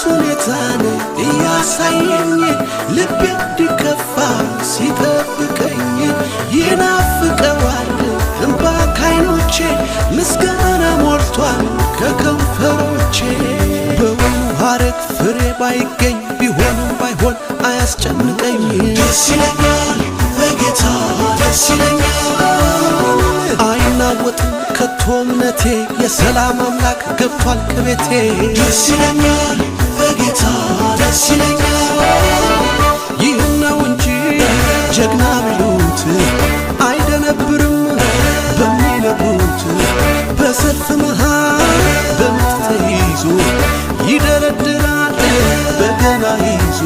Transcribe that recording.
ሁኔታን እያሳየኝ ልቤ እንዲከፋ ሲጠብቀኝ ይናፍቀዋል እምባ ካይኖቼ ምስጋና ሞልቷል ከከንፈሮቼ። በወይኑ ሐረግ ፍሬ ባይገኝ ቢሆንም ባይሆን አያስጨንቀኝ። ደስ ይለኛል በጌታ፣ ደስ ይለኛል። አይናወጥም ከቶ እምነቴ፣ የሰላም አምላክ ገብቷል ከቤቴ። ደስ ይለኛል በጌታ፣ ደስ ይለኛል። ይህን ነው እንጂ ጀግና ቢሉት አይደነብርም በሚነግሩት። በሰልፍ መሃል በምት ተይዞ ይደረድራል በገና ይዞ።